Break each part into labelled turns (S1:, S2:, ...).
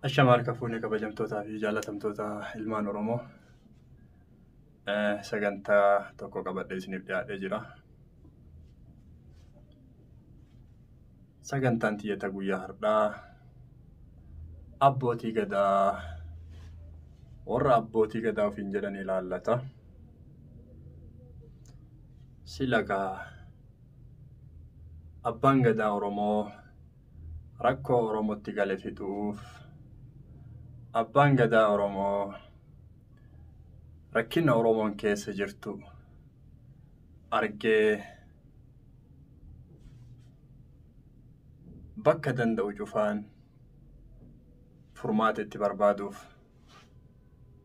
S1: Ashama harka fuunee kabajamtootaa fi jaallatamtoota ilmaan Oromoo sagantaa tokko qabadhee isiniif dhiyaatee jira. Sagantaan tiyyata guyyaa har'aa abbootii gadaa warra abbootii gadaa ofiin jedhan ilaallata. Silagaa abbaan gadaa Oromoo rakkoo Oromootti gale fixuuf abbaan gadaa Oromoo rakkina Oromoon keessa jirtu argee bakka danda'u cufaan furmaata itti barbaaduuf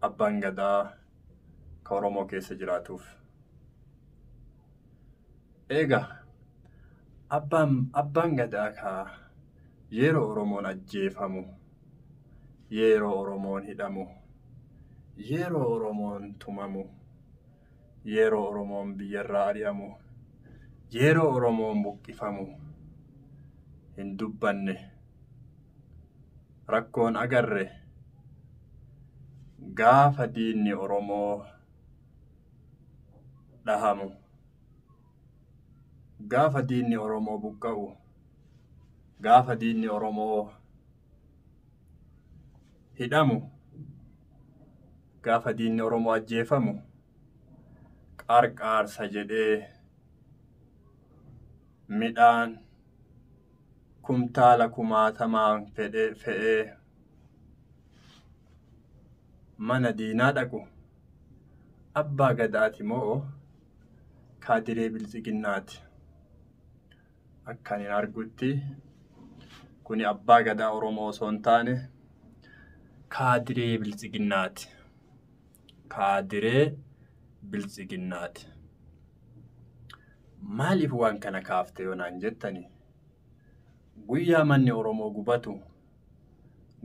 S1: abbaan gadaa ka Oromoo keessa jiraatuuf. Egaa abbaan gadaa ka yeroo Oromoon ajjeefamu, yeroo Oromoon hidhamu, yeroo Oromoon tumamu, yeroo Oromoon biyyarraa ari'amu, yeroo Oromoon buqqifamu hin dubbanne, rakkoon agarre gaafa diinni Oromoo dhahamu, gaafa diinni Oromoo buqqa'u, gaafa diinni Oromoo hidhamu, gaafa diinni Oromoo ajjeefamu qarqaarsa jedhee midhaan kumtaala kumaatamaan fe'ee mana diinaa dhaqu abbaa gadaati moo kaadiree biltsiginnaati? Akka ani argutti kuni abbaa gadaa Oromoo osoo hin taane kaadiree biltsiginnaati. Kaadiree biltsiginnaati. Maaliif waan kana kaafte yoo naan jettani? Guyyaa manni Oromoo gubatu,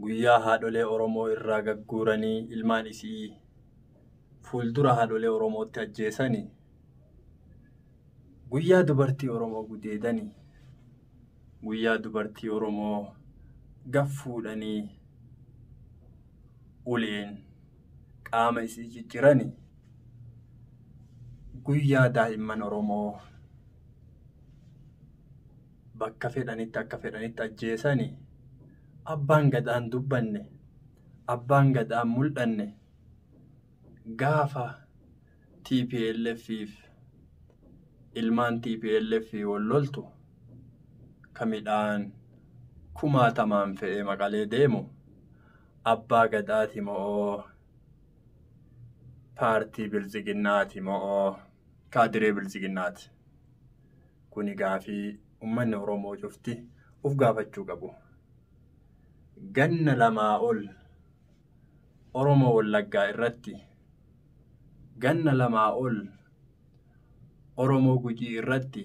S1: guyyaa haadholee Oromoo irraa gagguuranii ilmaan isii fuuldura haadholee Oromootti ajjeesanii, guyyaa dubartii Oromoo gudeedanii, guyyaa dubartii Oromoo gaffuudhanii uleen qaama isii cicciranii, guyyaa daa'imman Oromoo bakka fedhanitti akka fedhanitti ajjeesanii abbaan gadaan dubbanne, abbaan gadaan mul'anne gaafa TPLF'if ilmaan TPLF wal loltu ka midhaan kumaatamaan fe'ee Maqalee deemu abbaa gadaati moo paartii biltsiginnaati moo kaadiree biltsiginnaati? Kuni gaafii uummanni Oromoo cufti uf gaafachuu qabu. Ganna lamaa ol Oromoo Wallaggaa irratti, ganna lamaa ol Oromoo Gujii irratti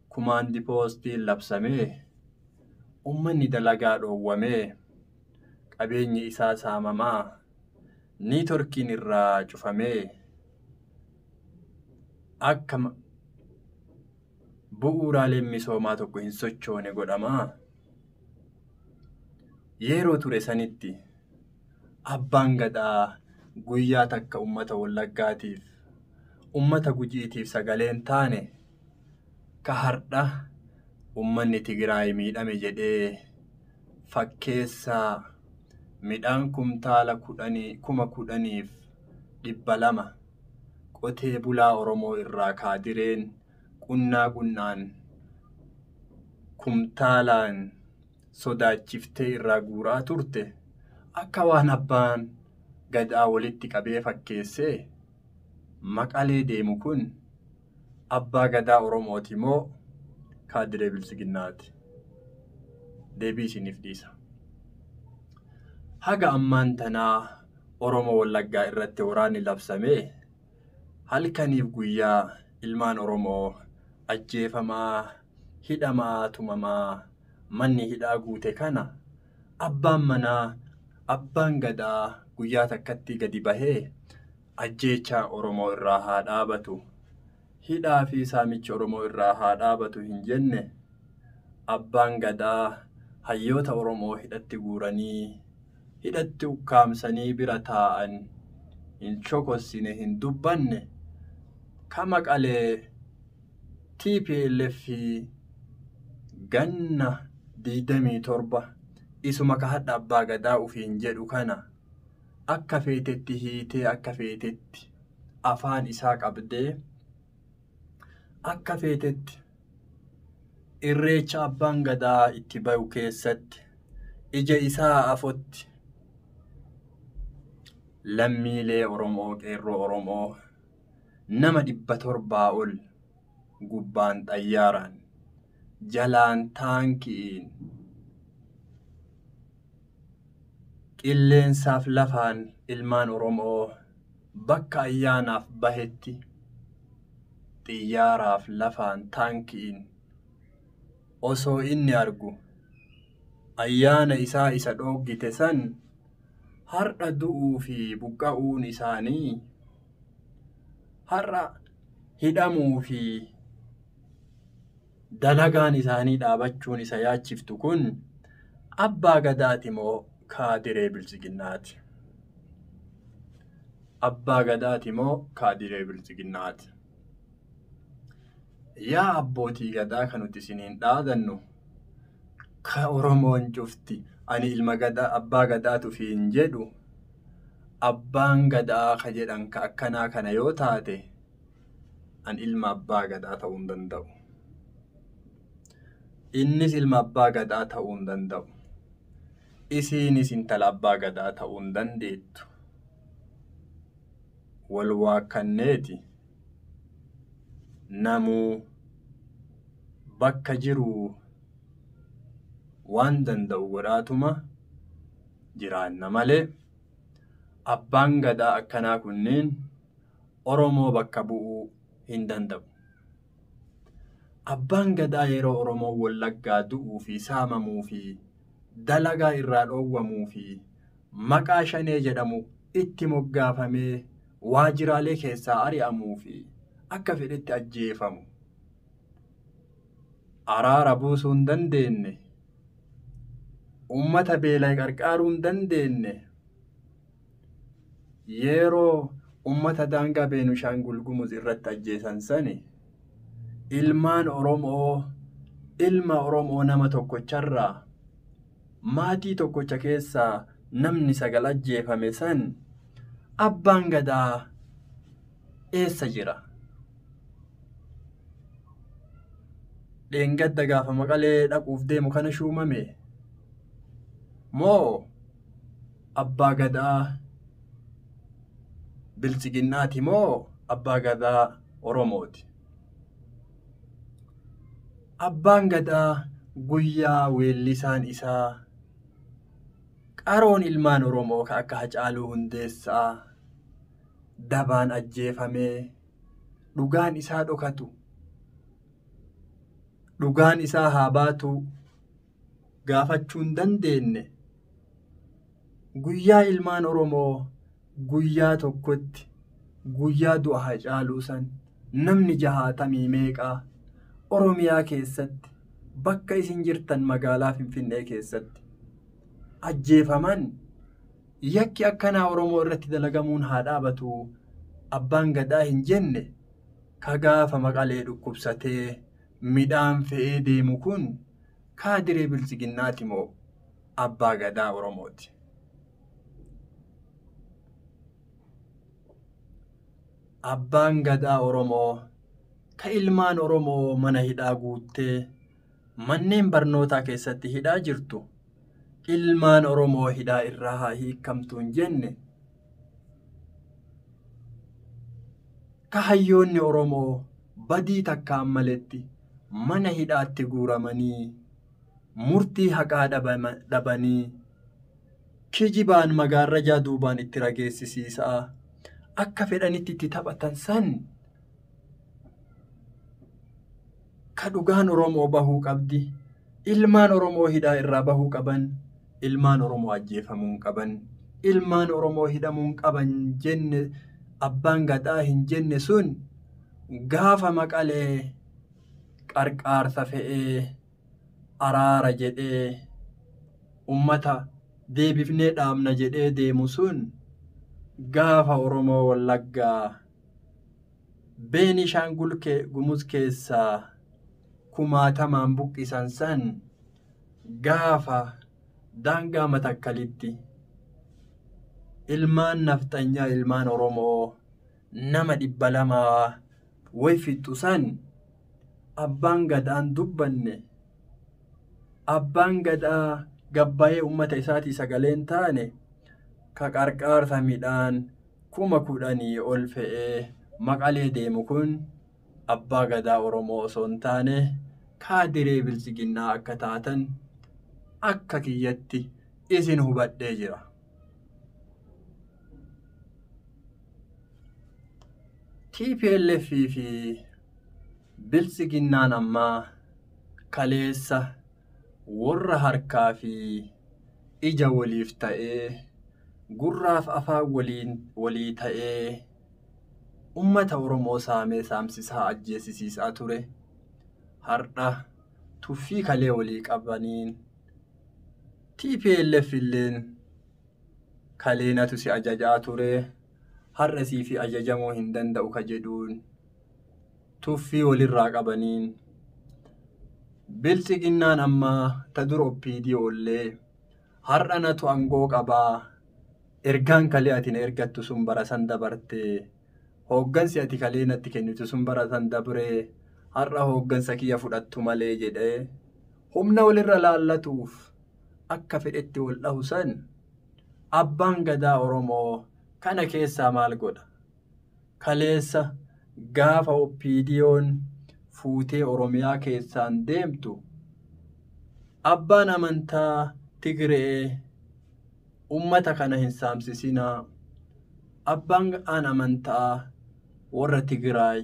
S1: kumaandi poostiin labsamee uummanni dalagaa dhoowwamee qabeenyi isaa saamamaa niitorkiin irraa cufamee akka bu'uuraaleen misoomaa tokko hin sochoone godhamaa. Yeroo ture sanitti abbaan gadaa guyyaa takka uummata Wallaggaatiif, uummata Gujiitiif sagalee hin taane ka hardha uummanni Tigraay miidhame jedhee fakkeessaa midhaan kumtaala 10,200 qotee bulaa Oromoo irraa kaadireen qunnaa qunnaan kumtaalaan sodaachiftee irraa guuraa turte akka waan abbaan gadaa walitti qabee fakkeessee Maqalee deemu kun abbaa gadaa Oromooti moo kaadiree biltsiginnaati? Deebii isiniif dhiisa. Haga ammaan tanaa Oromoo Wallaggaa irratti waraanni labsamee halkaniif guyyaa ilmaan Oromoo ajjeefamaa, hidhamaa, tumamaa manni hidhaa guute kana abbaan manaa, abbaan gadaa guyyaa takkatti gadi bahee ajjeechaa Oromoo irraa haa dhaabatu, hidhaa fi saamichi Oromoo irraa haa dhaabatu hin jenne abbaan gadaa Hayyoota Oromoo hidhatti guuranii, hidhatti ukkaamsanii bira taa'an hin chokossine, hin dubbanne, ka Maqalee TPLF ganna 27 isuma ka hadha abbaa gadaa ufiin jedhu kana akka feetetti hiitee, akka feetetti afaan isaa qabdee, akka feetetti irreecha abbaan gadaa itti bahu keessatti ija isaa afotti lammiilee Oromoo, qeerroo Oromoo nama 700 ol gubbaan xayyaaraan, jalaan taankiin, qilleensaaf lafaan ilmaan Oromoo bakka ayyaanaaf bahetti xiyyaaraaf lafaan taankiin osoo inni argu ayyaana isaa isa dhoggite san har'a du'uu fi buqqa'uun isaanii, har'a hidhamuu fi dalagaan isaanii dhaabachuun isa yaachiftu kun abbaa gadaati moo kaadiree bilchiginnaati? Abbaa gadaati moo kaadiree bilchiginnaati? Yaa abbootii gadaa kan nuti isiniin dhaadannu, ka Oromoon cufti ani ilma gadaa abbaa gadaatu ufiin jedhu, abbaan gadaa ka jedhan ka akkanaa kana yoo taate an ilma abbaa gadaa ta'uu hin danda'u. Innis ilma abbaa gadaa ta'uu hin danda'u. Isiinis intala abbaa gadaa ta'uu hin dandeettu. Wal waakkanneeti namuu bakka jiru waan danda'u godhaatuma jiraanna malee abbaan gadaa akkanaa kunneen Oromoo bakka bu'uu hin danda'u. Abbaan gadaa yeroo Oromoo Wallaggaa du'uu fi saamamuu fi dalagaa irraa dhoowwamuu fi maqaa shanee jedhamu itti moggaafamee waajjiraalee keessaa ari'amuu fi akka fedhetti ajjeefamu. Araara buusuu hin dandeenye, uummata beela'e qarqaaruu hin dandeenye, yeroo uummata daangaa Beenishaangul Gumuz irratti ajjeesan sani ilmaan Oromoo, ilma Oromoo nama tokkocharraa maatii tokkocha keessaa namni 9 ajjeefame san abbaan gadaa eessa jira? Dheengadda gaafa Maqalee dhaquuf deemu kana shuumame moo abbaa gadaa bilchiginnaati moo abbaa gadaa Oromooti? Abbaan gadaa guyyaa weellisaan isaa qaroon ilmaan Oromoo ka akka Hacaaluu Hundeessaa dabaan ajjeefamee dhugaan isaa dhokatu, dhugaan isaa haa baatu gaafachuu hin dandeenye, guyyaa ilmaan Oromoo guyyaa tokkotti guyyaa du'a Hacaaluu san namni 60 meeqaa Oromiyaa keessatti bakka isin jirtan magaalaa Finfinnee keessatti ajjeefaman, yakki akkanaa Oromoo irratti dalagamuun haa dhaabatu abbaan gadaa hin jenne, ka gaafa Maqalee dhukkubsatee midhaan fe'ee deemu kun kaadiree bilchiginnaati moo abbaa gadaa Oromooti? Abbaan gadaa Oromoo ka ilmaan Oromoo mana hidhaa guuttee manneen barnootaa keessatti hidhaa jirtu, ilmaan Oromoo hidhaa irraa haa hiikamtu hin jenne, ka hayyoonni Oromoo badii takkaan maletti mana hidhaatti guuramanii murtii haqaa dhabanii kijibaan magaarrajaa duubaan itti rageessisiisaa akka fedhanitti itti taphatan san ka dhugaan Oromoo bahuu qabdi, ilmaan Oromoo hidhaa irraa bahuu qaban, ilmaan Oromoo ajjeefamuu qaban, ilmaan Oromoo hidhamuu qaban jenne abbaan gadaa hin jenne sun gaafa Maqalee qarqaarsa fe'ee araara jedhee ummata deebifnee dhaabna jedhee deemu sun gaafa Oromoo Wallaggaa Beenishaangul Gumuz keessaa kumaatamaan buqqisan san gaafa daangaa Matakkalitti ilmaan nafxanyaa ilmaan Oromoo nama 200 way fixxu san abbaan gadaan dubbanne abbaan gadaa gabbaa'ee uummata isaatii sagaleen taane ka qarqaarsa midhaan 10,000 ol fe'ee Maqalee deemu kun abbaa gadaa Oromoo osoo hin taane kaadiree biltsiginnaa akka taatan akka kiyyatti isin hubadhee jira. TPLF fi biltsiginnaan ammaa kaleessa warra harkaa fi ija waliif ta'ee gurraaf afaan walii ta'ee ummata Oromoo saamee saamsisaa ajjeesisiisaa ture. Har'a tuffii kalee walii qabaniin TPLF illeen kaleenatu si ajajaa ture har'a siifi ajajamuu hin danda'u ka jedhuun tuffii walirraa qabaniin biltsiginnaan ammaa ta dur OPDO illee har'a natu aangoo qabaa ergaan kalee ati na ergattu sun bara san dabarte hooggansi ati kalee natti kennitu sun bara san dabree har'a hooggansa kiyya fudhattu malee jedhee humna walirra laallatuuf akka fedhetti wal dhahu san abbaan gadaa Oromoo kana keessaa maal godha? Kaleessa gaafa OPDO'n fuutee Oromiyaa keessaan deemtu abbaan amantaa Tigree ummata kana hin saamsisinaa. Abbaan amantaa warra Tigraay,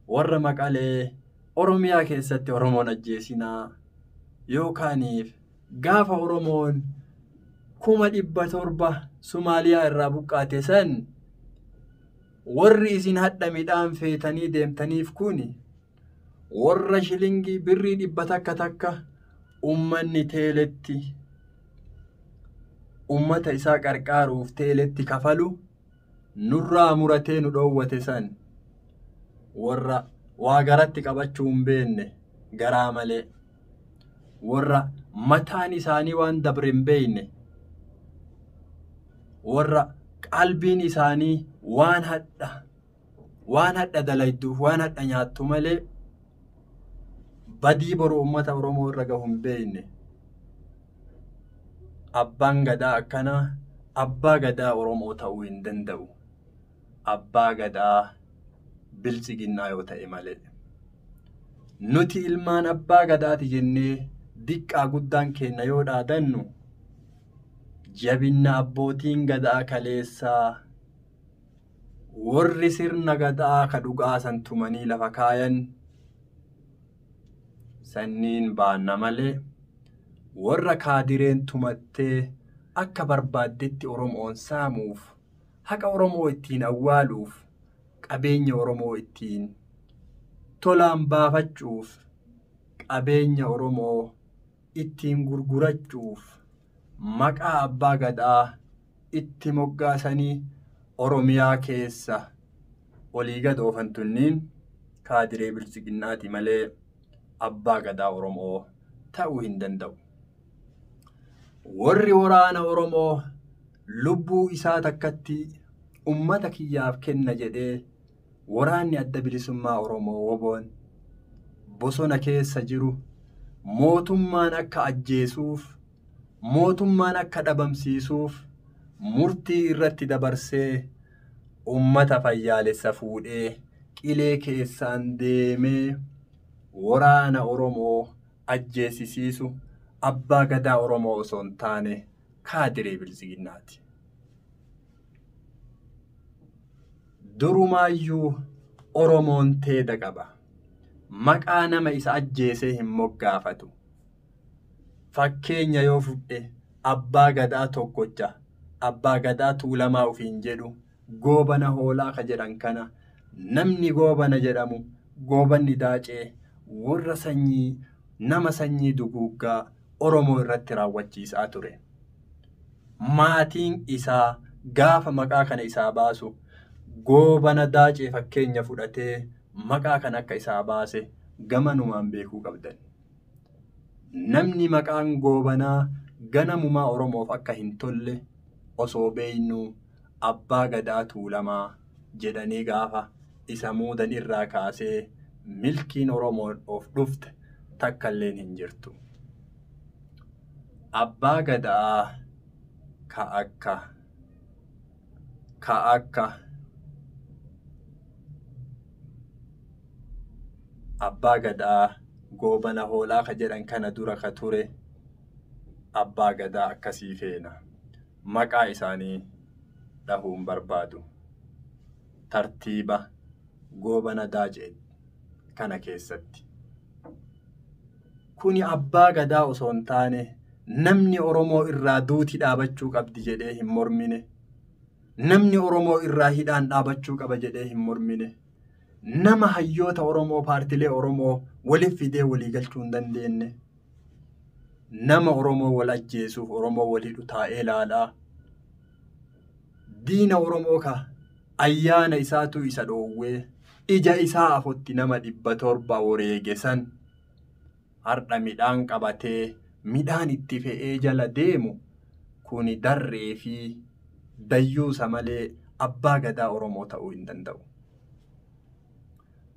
S1: warra Maqalee Oromiyaa keessatti Oromoon ajjeesinaa yookaaniif gaafa Oromoon 700,000 Somaaliyaa irraa buqqaate san warri isin hadha midhaan feetanii deemtaniif kun warra shilingii birrii 100 ummanni teeletti ummata isaa qarqaaruuf teeletti kafalu nurraa muratee nu dhoowwate san warra waa garatti qabachuu hin beekne garaa malee warra mataan isaanii waan dabre hin beekne warra qalbiin isaanii waan hadha dalayduuf waan hadha nyaattu malee badii boru uummata Oromoo irra gahu hin beekne. Abbaan gadaa akkanaa abbaa gadaa Oromoo ta'uu hin danda'u. Abbaa gadaa biltsiginnaa yoo ta'e malee. Nuti ilmaan abbaa gadaati jennee diqqaa guddaan keenya yoo dhaadannu jabinna abbootiin gadaa kaleessaa warri sirna gadaa ka dhugaa san tumanii lafa kaayan sanniin baanna malee warra kaadireen tumattee akka barbaaddetti Oromoon saamuuf haqa Oromoo ittiin awwaaluuf qabeenya Oromoo ittiin tolaan baafachuuf qabeenya Oromoo ittiin gurgurachuuf maqaa abbaa gadaa itti moggaasanii Oromiyaa keessa olii gad oofan tunniin kaadiree biltsiginnaati malee abbaa gadaa Oromoo ta'uu hin danda'u. Warri waraana Oromoo lubbuu isaa takkatti ummata kiyyaaf kenna jedhee waraanni adda bilisummaa Oromoo woboon bosona keessa jiru mootummaan akka ajjeesuuf mootummaan akka dhabamsiisuuf murtii irratti dabarsee ummata fayyaalessa fuudhee qilee keessaan deemee waraana Oromoo ajjeesisiisu abbaa gadaa Oromoo osoo hin taane kaadiree biltsiginnaati. Durumaayyuu Oromoon teeda qaba. Maqaa nama isa ajjeesee hin moggaafatu. Fakkeenya yoo fudhe abbaa gadaa tokkocha abbaa gadaa Tuulamaa ofiin jedhu goobana hoolaa ka jedhan kana namni goobana jedhamu goobanni daacee warra sanyii nama sanyii duguuggaa Oromoo irratti raawwachiisaa ture. Maatiin isaa gaafa maqaa kana isaa baasu Goobana Daacee fakkeenya fudhatee maqaa kana akka isaa baase gamanumaan beekuu qabdan. Namni maqaan Goobanaa ganamumaa Oromoof akka hin tolle osoo beeknuu Abbaa Gadaa Tuulamaa jedhanii gaafa isa muudan irraa kaasee milkiin Oromoon of dhufte takka illeen hin jirtu. Abbaa Gadaa ka akka Abbaa Gadaa Goobana Hoolaa ka jedhan kana dura ka ture Abbaa Gadaa akkasii feena. Maqaa isaanii dhahuun barbaadu. Tartiiba Goobana Daacee kana keessatti. Kuni Abbaa Gadaa osoo hin taane namni Oromoo irraa duuti dhaabachuu qabdi jedhee hin mormine. Namni Oromoo irraa hidhaan dhaabachuu qaba jedhee hin mormine. Nama hayyoota Oromoo paartilee Oromoo waliif fidee walii galchuu hin dandeenye. Nama Oromoo wal ajjeesuuf Oromoo wal hidhu taa'ee ilaalaa. Diina Oromoo ka ayyaana isaatu isa dhoowwee ija isaa afotti nama 700 wareege san har'a midhaan qabatee midhaan itti fe'ee jala deemu kuni darree fi dayyuusa malee Abbaa Gadaa Oromoo ta'uu hin danda'u.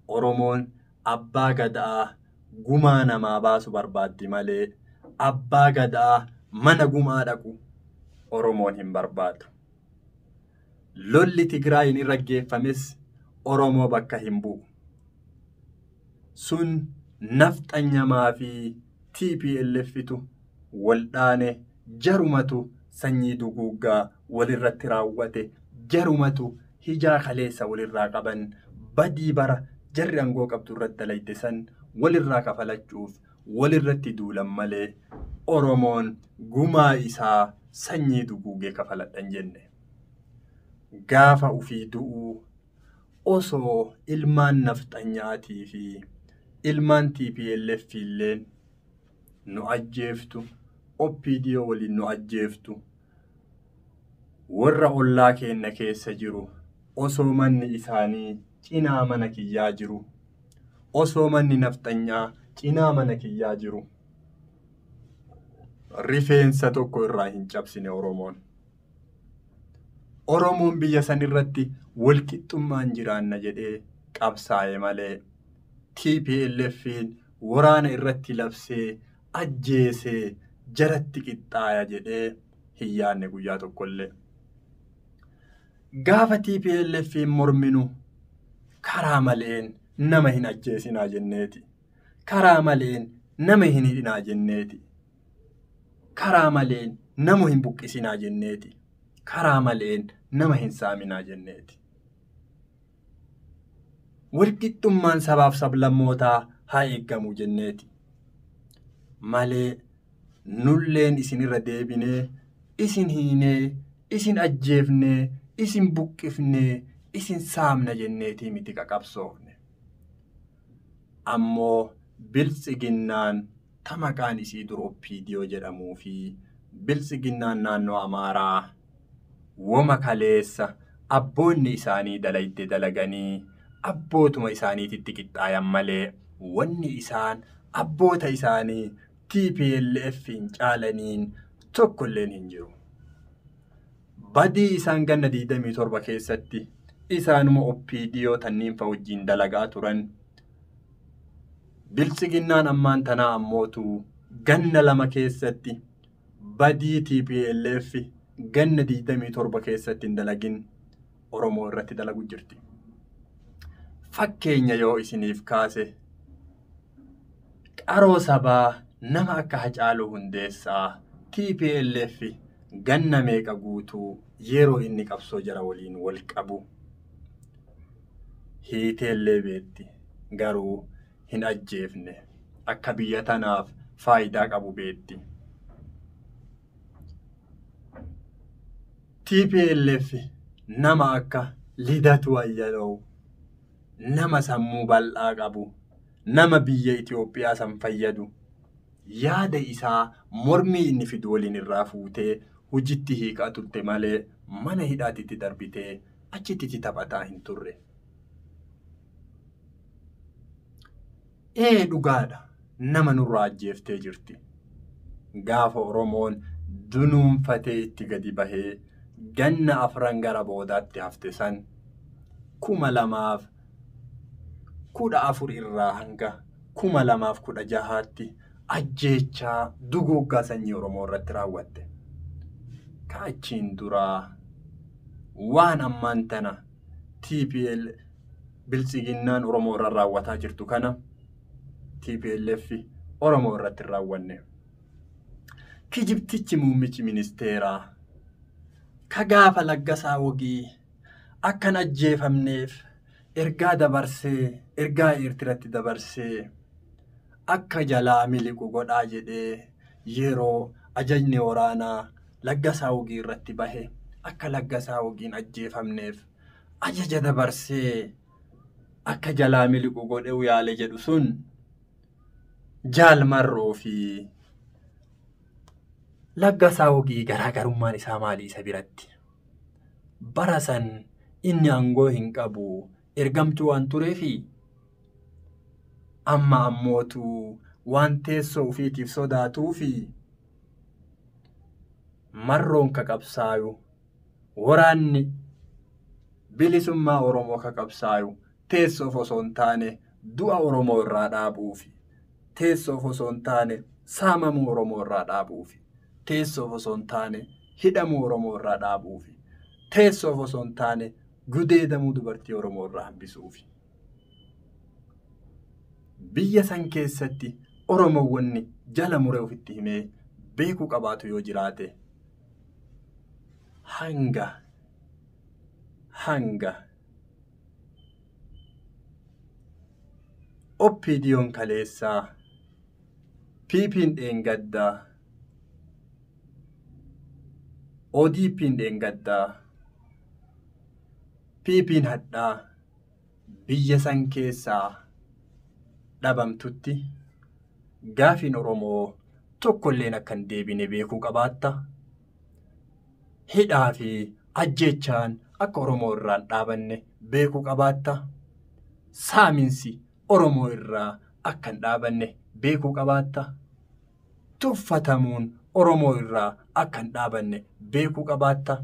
S1: Oromoon Abbaa Gadaa gumaa namaa baasu barbaaddi malee Abbaa Gadaa mana gumaa dhaqu Oromoon hin barbaadu. Lolli Tigraayin irra geeffames Oromoo bakka hin bu'u. Sun nafxanyamaa fi TPLFtu waldhaane jarumatu sanyii duguuggaa walirratti raawwate jarumatu hijaa kaleessa walirraa qaban badii bara jarri aangoo qabdu irratti dalayte san walirraa kafalachuuf walirratti duulan malee Oromoon gumaa isaa sanyii duguugee kafaladhan jenne. Gaafa ufii du'uu osoo ilmaan nafxanyaatii fi ilmaan TPLF illeen nu ajjeeftu, OPDO waliin nu ajjeeftu, warra ollaa keenya keessa jiru osoo manni isaanii cinaa mana kiyyaa jiru, osoo manni nafxanyaa cinaa mana kiyyaa jiru, rifeensa tokko irraa hin cabsine Oromoon. Oromoon biyya san irratti walqixxummaan jiraanna jedhee qabsaa'e malee TPLF'n waraana irratti labsee ajjeesee jaratti qixxaaya jedhee hin yaadne guyyaa tokkollee. Gaafa TPLF'n morminu karaa maleen nama hin ajjeesinaa jenneeti. Karaa maleen nama hin hidhinaa jenneeti. Karaa maleen nama hin buqqisinaa jenneeti. Karaa maleen nama hin saaminaa jenneeti. Walqixxummaan sabaaf sablammootaa haa eeggamu jenneeti. Malee nulleen isinirra deebinee, isin hiinee, isin ajjeefnee, isin buqqifnee, isin saamna jenneetii miti qaqabsoofne. Ammoo biltsiginnaan ta maqaan isii dur OPDO jedhamuu fi biltsiginnaan naannoo Amaaraa woma kaleessa abboonni isaanii dalayte dalaganii abbootuma isaaniititti qixxaayan malee wanni isaan abboota isaanii TPLF'n caalaniin tokkolleen hin jiru. Badii isaan ganna 27 keessatti isaanuma OPDO tanniin fa wajjin dalagaa turan. Biltsiginnaan ammaan tanaa ammootu ganna 2 keessatti badii TPLF ganna 27 keessatti hin dalagin Oromoo irratti dalagu jirti. Fakkeenya yoo isiniif kaase qaroo sabaa nama akka Hacaaluu Hundeessaa TPLF ganna meeqa guutuu yeroo inni qabsoo jara waliin wal qabu hiiteellee beetti garuu hin ajjeefne akka biyya tanaaf faayidaa qabu beetti. TPLF nama akka Lidatu Ayyaloo nama sammuu bal'aa qabu nama biyya Itoophiyaa san fayyadu yaada isaa mormii inni fidu waliin irraa fuutee hojiitti hiikaa turte malee mana hidhaatitti darbitee achitti taphataa hin turre. Ee dhugaadha, nama nurraa ajjeeftee jirti. Gaafa Oromoon dunuunfatee itti gadi bahee ganna 4 gara boodaatti hafte san 2014 irraa hanga 2016tti ajjeechaa duguuggaa sanyii Oromoo irratti raawwatte. Kaachiin duraa waan ammaan tana TPL biltsiginnaan Oromoo irra raawwataa jirtu kana TPLF Oromoo irratti raawwanne. Kijibtichi muummichi ministeeraa ka gaafa Laggasaa Wagii akkan ajjeefamneef ergaa dabarsee ergaa Eertiratti dabarsee akka jalaa miliqu godhaa jedhee yeroo ajajni waraanaa Laggasaa Wagii irratti bahe akka Laggasaa Wagiin ajjeefamneef ajaja dabarsee akka jalaa miliqu godhee yaale jedhu sun Jaal Marroo fi Laggasaa Wagii garaagarummaan isaa maali isa biratti? Bara san inni aangoo hin qabu ergamtuu waan tureefi amma ammootu waan teessoo ofiitiif sodaatuufi Marroon ka qabsaayu waraanni bilisummaa Oromoo ka qabsaayu teessoof osoo hin taane du'a Oromoo irraa dhaabuufi, teessoof osoo hin taane saamamuu Oromoo irraa dhaabuufi, teessoof osoo hin taane hidhamuu Oromoo irraa dhaabuufi, teessoof osoo hin taane gudeedamuu dubartii Oromoo irraa hambisuufi. Biyya san keessatti Oromoowwanni jala muree ofitti himee beekuu qabaatu yoo jiraate hanga OPDO'n kaleessaa, PP'n dheengaddaa, ODP'n dheengaddaa, PP'n hadhaa biyya san keessaa dhabamtutti gaafiin Oromoo tokkolleen akka hin deebine beekuu qabaatta. Hidhaa fi ajjeechaan akka Oromoo irraa hin dhaabanne beekuu qabaatta. Saaminsi Oromoo irraa akka hin dhaabanne beekuu qabaatta. Tuffatamuun Oromoo irraa akka hin dhaabanne beekuu qabaatta.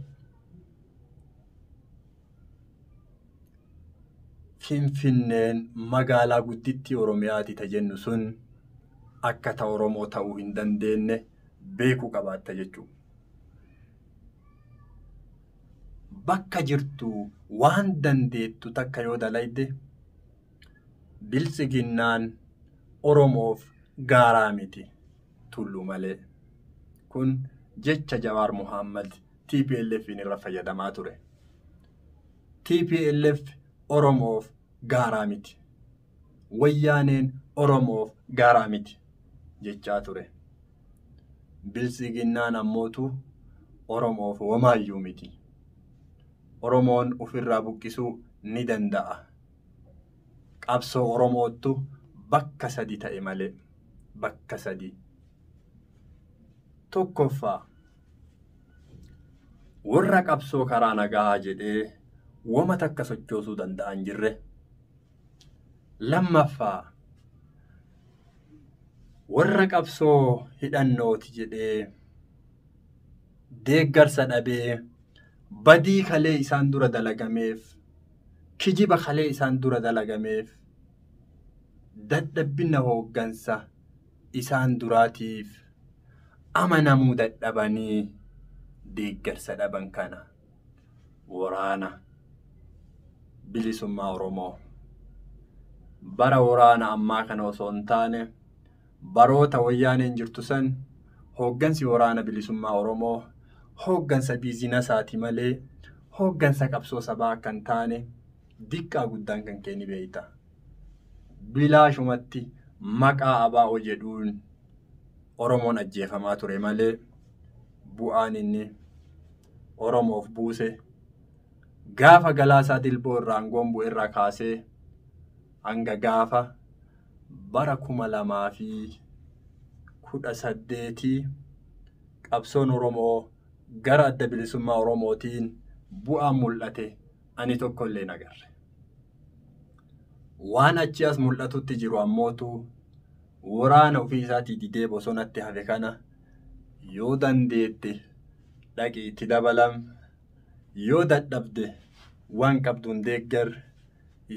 S1: Finfinneen magaalaa guddittii Oromiyaati ta jennu sun akka ta Oromoo ta'uu hin dandeenye beekuu qabaatta jechuudha. Bakka jirtu waan dandeettu takka yoo dalayde biltsiginnaan Oromoof gaaraa miti tulluu malee. Kun jecha Jawaar Mohaammed TPLF'n irra fayyadamaa ture. TPLF Oromoof gaaraa miti. Wayyaaneen Oromoof gaaraa miti jechaa ture. Biltsiginnaan ammootu Oromoof wamaayyuu miti. Oromoon ofirraa buqqisuu ni danda'a. Qabsoo Oromoottu bakka sadi ta'e malee bakka sadi. Tokkoffaa warra qabsoo karaa nagaa jedhee wama takka sochoosuu danda'an jirre. Lammaffaa warra qabsoo hidhannooti jedhee deeggarsa dhabee badii kalee isaan dura dalagameef, kijiba kalee isaan dura dalagameef, dadhabbina hooggansa isaan duraatiif amanamuu dadhabanii deeggarsa dhaban kana waraana bilisummaa Oromoo. Bara waraana ammaa kana osoo hin taane baroota wayyaaneen jirtu san hooggansi waraana bilisummaa Oromoo hooggansa biizinasaati malee hooggansa qabsoo sabaa akka hin taane diqqaa guddaan kan kee ni beekta. Bilaashumatti maqaa ABO jedhuun Oromoon ajjeefamaa ture malee bu'aan inni Oromoof buuse gaafa Galaasaa Dilboo irraa aangoon bu'e irraa kaasee hanga gaafa bara 2018 qabsoon Oromoo Gara Adda Bilisummaa Oromootiin bu'aan mul'ate ani tokkollee hin agarre. Waan achi as mul'atutti jiru ammootu waraana ofii isaatii didee bosonatti hafe kana yoo dandeette dhaqii itti dabalam, yoo dadhabde waan qabduun deeggar,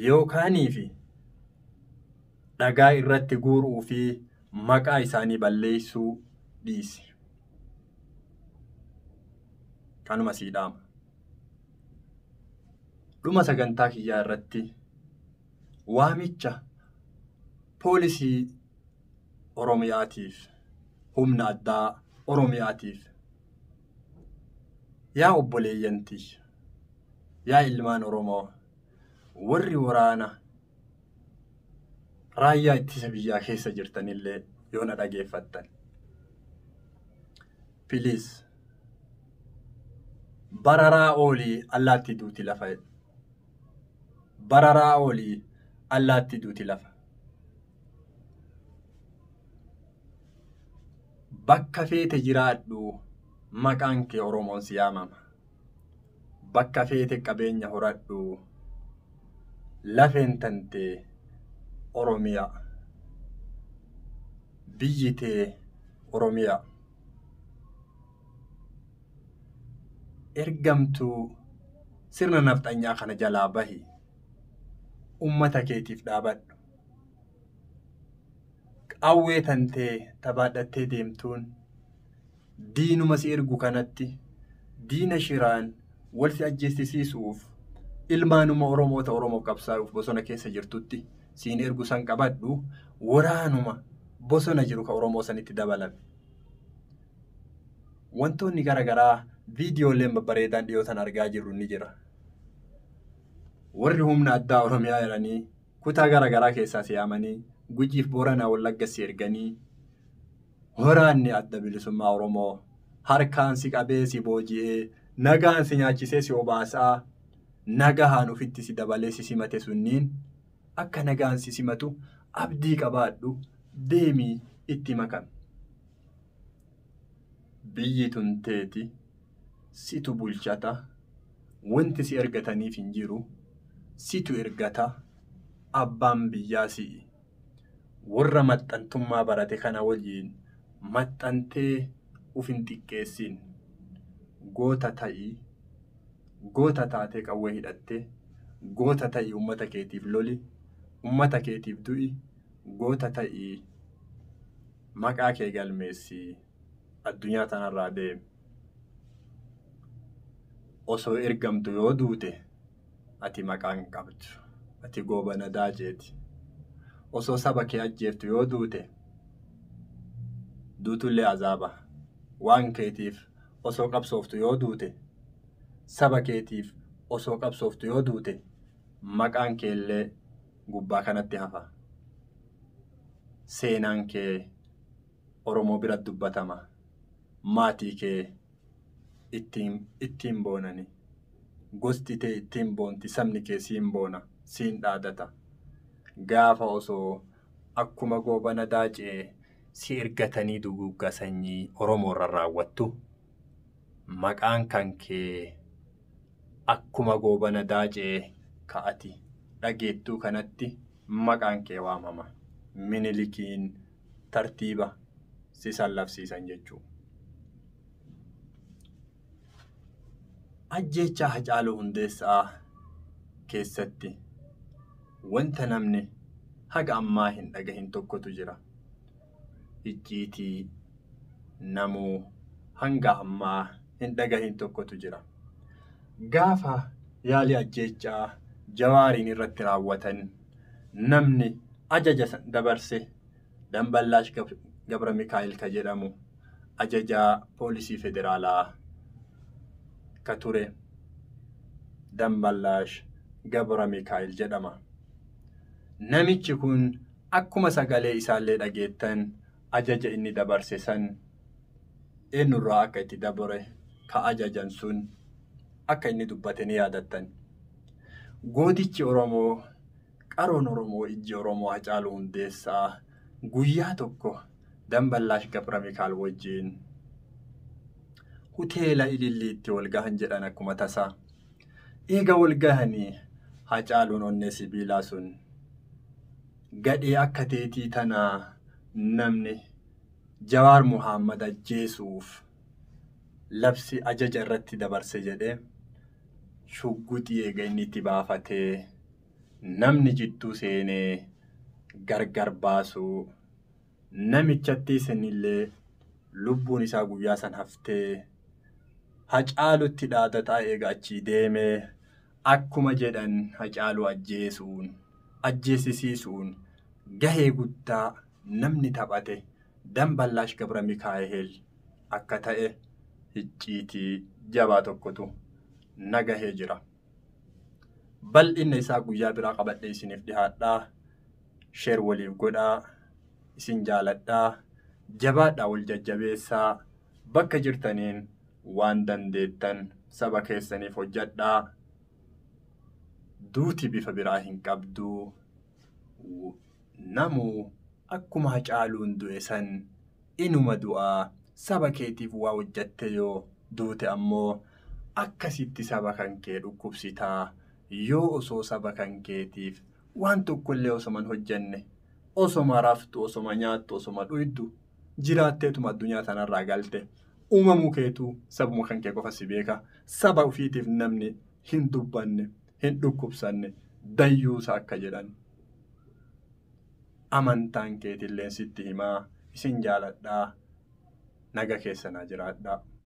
S1: yookaanii fi dhagaa irratti guuruu fi maqaa isaanii balleessuu dhiisi. Kanuma sii dhaama. Dhuma sagantaa kiyyaa irratti waamicha poolisii Oromiyaatiif, humna addaa Oromiyaatiif, yaa obboleeyyan tiyya, yaa ilmaan Oromoo, warri waraana raayyaa ittisa biyyaa keessa jirtanillee yoo na dhageeffattan. Please, bararaa oolii allaattii duuti lafa jedha. Bararaa oolii allaattii duuti lafa. Bakka feete jiraadhu, maqaan kee Oromoon si yaamama. Bakka feete qabeenya horadhu, lafeen tantee Oromiyaa. Biyyi tee Oromiyaa. Ergamtuu sirna nafxanyaa kana jalaa bahi. Ummata keetiif dhaabadhu. Qawwee tantee tabaadhattee deemtuun diinuma si ergu kanatti, diina shiraan wal si ajjeesisiisuuf ilmaanuma Oromoota Oromoof qabsaa'uuf bosona keessa jirtutti siin ergu san qabadhu, waraanuma bosona jiru ka Oromoo sanitti dabalame. Wantoonni garaagaraa viidiyooleen babbareedaan dhiyootan argaa jirru ni jira. Warri humna addaa Oromiyaa jedhanii kutaa garaagaraa keessaa si yaamanii Gujiif Booranaa Wallagga si erganii, waraanni Adda Bilisummaa Oromoo harkaan si qabee si booji'ee, nagaan si nyaachisee si obaasaa, nagahaan ofitti si dabalee si simate sunniin akka nagaan si simatu abdii qabaadhu, deemii itti makami. Biyyi tun teeti, situ bulchata, wanti si ergataniif hin jiru, situ ergata, abbaan biyyaa si'i. Warra maxxantummaa barate kana waliin maxxantee uf hin xiqqeessin. Goota ta'i, goota taatee qawwee hidhatte, goota ta'i, uummata keetiif loli, uummata keetiif du'i, goota ta'i, maqaa kee galmeessi, addunyaa tanarraa deemi. Osoo ergamtu yoo duute ati maqaa hin qabdu. Ati Goobana Daaceeti. Osoo saba kee ajjeeftu yoo duute, duutullee azaaba. Waan keetiif osoo qabsooftu yoo duute, saba keetiif osoo qabsooftu yoo duute, maqaan keellee gubbaa kanatti hafa. Seenaan kee Oromoo biratti dubbatama. Maatii kee ittiin boonani. Gosti tee ittiin boonti, sabni kee siin boona, siin dhaadata. Gaafa osoo akkuma Goobana Daacee si ergatanii duguuggaa sanyii Oromoo irra raawwattu, maqaan kan kee akkuma Goobana Daacee ka'ati dhageettuu kanatti maqaan kee waamama. Minilikiin tartiiba si sallabsiisan jechuudha. Ajjeechaa Hacaaluu Hundeessaa keessatti wanta namni haga ammaa hin dhagahin tokkotu jira. Icciitii namuu hanga ammaa hin dhagahin tokkotu jira. Gaafa yaalii ajjeechaa Jawaariin irratti raawwatan, namni ajaja dabarse Damballaash Gabra Mikaa'el ka jedhamu, ajajaa poolisii federaalaa ka ture Damballaash Gabra Mikaa'el jedhama. Namichi kun akkuma sagalee isaallee dhageettan, ajaja inni dabarse san eenyurraa akka itti dabare, ka ajajan sun akka inni dubbate ni yaadattan. Gootichi Oromoo, qaroon Oromoo, ijji Oromoo Hacaaluu Hundeessaa guyyaa tokko Damballaash Gabra Mikaa'el wajjin Hoteela Ililliitti wal gahan jedhan akkuma tasaa. Eega wal gahanii Hacaaluun onnee sibiilaa sun gadhee akka teetii tanaa namni Jawaar Muhammad ajjeesuuf labsi ajaja irratti dabarse jedhee shugguxii eega inni itti baafatee namni jidduu seenee gargar baasuu namichatti isinillee lubbuun isaa guyyaa san haftee Hacaalutti dhaadataa eega achii deemee akkuma jedhan Hacaaluu ajjeesuun ajjeesisiisuun gahee guddaa namni taphate Damballaash Gabra Mikaa'el akka ta'e icciitii jabaa tokkotu nagahee jira. Bal'inna isaa guyyaa biraa qabadhee isiniif dhihaadhaa. Sheer waliif godhaa. Isin jaaladhaa. Jabaadhaa wal jajjabeessaa. Bakka jirtaniin waan dandeettan saba keessaniif hojjedhaa. Duuti bifa biraa hin qabdu. Namuu akkuma Hacaaluun du'e san inuma du'aa saba keetiif waa hojjatte yoo duute ammoo akkasitti saba kan kee dhukkubsitaa yoo osoo saba kan keetiif waan tokkollee osoma hin hojjenne osoma raftu osoma nyaattu osoma dhuydu jiraatteetuma addunyaa tanarraa galte uumamuu keetuu sabuma kan kee qofa si beeka saba ofiitiif namni hin dubbanne hin dhukkubsanne dayyuusa akka jedhan. Amantaan keetillee sitti himaa isin jaaladhaa naga keessanaa jiraadhaa.